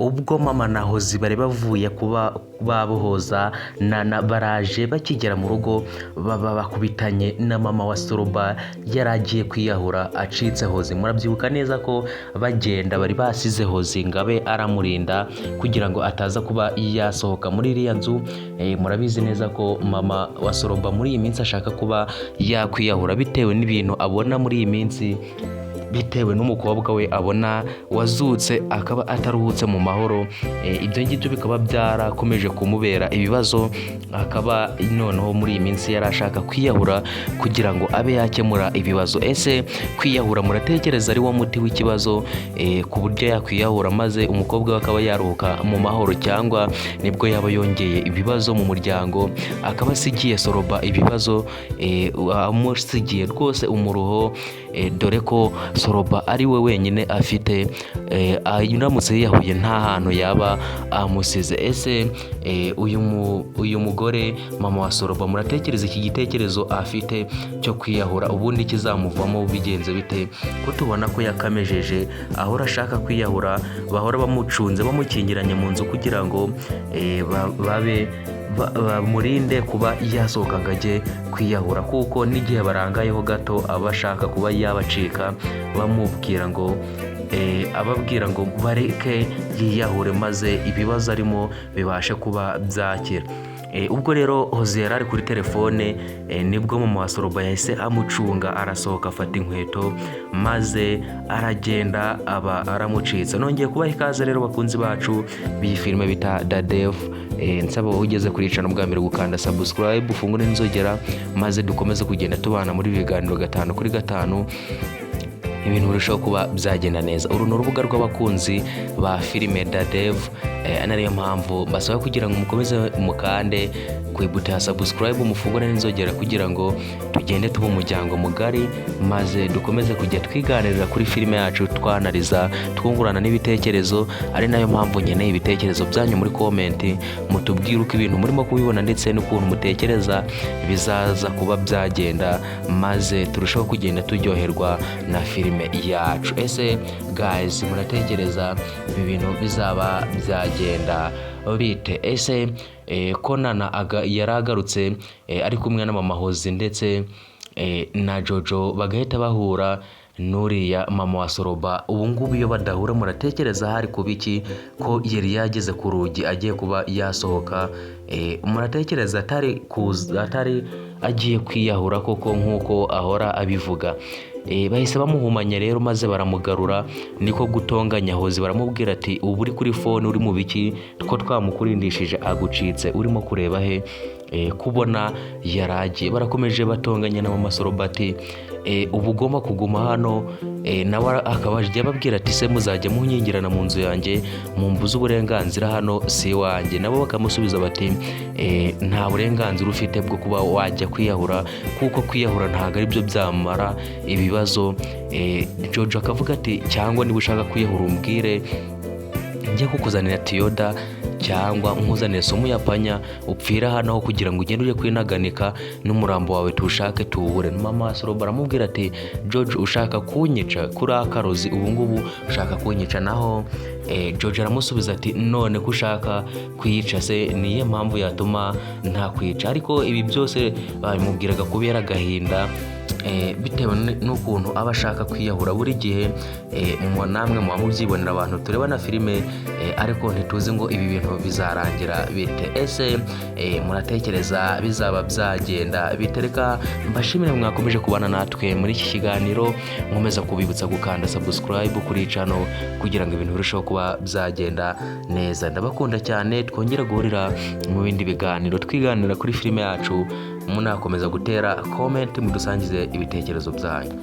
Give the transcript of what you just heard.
Ubwo mama na Hozi bari bavuye kuba babohoza Nana, baraje bakigera mu rugo baba bakubitanye na mama wa Soroba yari agiye kwiyahura acitse Hozi. Murabyibuka neza ko bagenda bari basize Hozi ngo abe aramurinda kugira ngo ataza kuba yasohoka muri iriya nzu. Murabizi neza ko mama wa Soroba muri iyi minsi ashaka kuba yakwiyahura bitewe n'ibintu abona muri iyi minsi, bitewe n'umukobwa we abona wazutse akaba ataruhutse mu mahoro. Ibyo ngibyo bikaba byarakomeje kumubera ibibazo, akaba noneho muri iyi minsi yari ashaka kwiyahura kugira ngo abe yakemura ibibazo. Ese kwiyahura muratekereza ari wo muti w'ikibazo, ku buryo yakwiyahura maze umukobwa we akaba yaruhuka mu mahoro, cyangwa nibwo yaba yongeye ibibazo mu muryango, akaba asigiye Soroba ibibazo, amusigiye rwose umuruho, dore ko Soroba ari we wenyine afite, aramutse yiyahuye nta hantu yaba amusize? Ese uyu mugore mama wa Soroba, muratekereza iki gitekerezo afite cyo kwiyahura ubundi kizamuvamo bigenze bite, ko tubona ko yakamejeje ahora ashaka kwiyahura, bahora bamucunze bamukingiranye mu nzu kugira ngo babe bamurinde kuba yasohoka ngo ajye kwiyahura, kuko n'igihe barangayeho gato aba ashaka kuba yabacika, bamubwira ngo ababwira ngo bareke yiyahure maze ibibazo arimo bibashe kuba byakira? Ubwo rero Hozi yari ari kuri telefone, nibwo mama wa Soroba yahise amucunga, arasohoka afata inkweto maze aragenda aba aramucitse. Nongeye kubaha ikaze rero, bakunzi bacu b'iyi filime bita Dadev. Nsaba wowe ugeze kuri channel bwa mbere gukanda subscribe, ufungure n'inzogera, maze dukomeze kugenda tubana muri ibi biganiro gatanu kuri gatanu, ibintu birushaho kuba byagenda neza. Uru ni urubuga rw'abakunzi ba filime Dadev, ariyo mpamvu mbasaba kugira ngo mukomeze mukande ku ibuto ya subscribe, mufungure n'inzogera kugira ngo tugende tuba umuryango mugari, maze dukomeze kujya twiganirira kuri filime yacu, twanariza, twungurana n'ibitekerezo. Ari nayo mpamvu nkeneye ibitekerezo byanyu muri comment, mutubwire uko ibintu murimo kubibona ndetse n'ukuntu mutekereza bizaza kuba byagenda, maze turusheho kugenda turyoherwa na filime yacu. Ese guys, muratekereza ibi bintu bizaba byagenda bite? Ese ko Nana yari agarutse ari kumwe na mama Hozi ndetse na Jojo, bagahita bahura n'uriya mama wa Soroba, ubu ngubu iyo badahura muratekereza hari kuba iki, ko yari yageze ku rugi agiye kuba yasohoka? Muratekereza atari kuza, atari agiye kwiyahura koko nk'uko ahora abivuga? Bahise bamuhumanya rero maze baramugarura, niko gutonganya Hozi, baramubwira ati: "Ubu uri kuri phone uri mu biki, ko twamukurindishije agucitse, urimo kureba he?" Kubona yaragiye, barakomeje batonganya na mama Soroba ati: "Ubu ugomba kuguma hano." Nawe akaba ajya ababwira ati: "Se muzajya munyingirana mu nzu yanjye, mumbuze uburenganzira, hano si iwanjye?" Nabo bakamusubiza bati: "Nta burenganzira ufite bwo kuba wajya kwiyahura, kuko kwiyahura ntabwo ari byo byamara ibibazo." Jojo akavuga ati: "Cyangwa niba ushaka kwiyahura umbwire njye kukuzanira tiyoda cyangwa nkuzanire sumu ya panya, upfira hano aho kugira ngo ugende ujye kwinaganika n'umurambo wawe tuwushake tuwubure." Mama Soroba aramubwira ati: "George, ushaka kunyica kuri akarozi, ubu ngubu ushaka kunyica?" Naho George aramusubiza ati: "None ko ushaka kwiyica se, niyo mpamvu yatuma ntakwica?" Ariko ibi byose babimubwiraga kubera agahinda, bitewe n'ukuntu aba ashaka kwiyahura buri gihe. Namwe muba mubyibonera, abantu tureba na filime, ariko ntituzi ngo ibi bintu bizarangira bite. Ese muratekereza bizaba byagenda bite? Reka mbashimire mwakomeje kubana natwe muri iki kiganiro, nkomeza kubibutsa gukanda subscribe kuri channel kugira ngo ibintu birusheho kuba byagenda neza. Ndabakunda cyane, twongere guhurira mu bindi biganiro twiganira kuri filime yacu, munakomeza gutera comment, mudusangize ibitekerezo byanyu.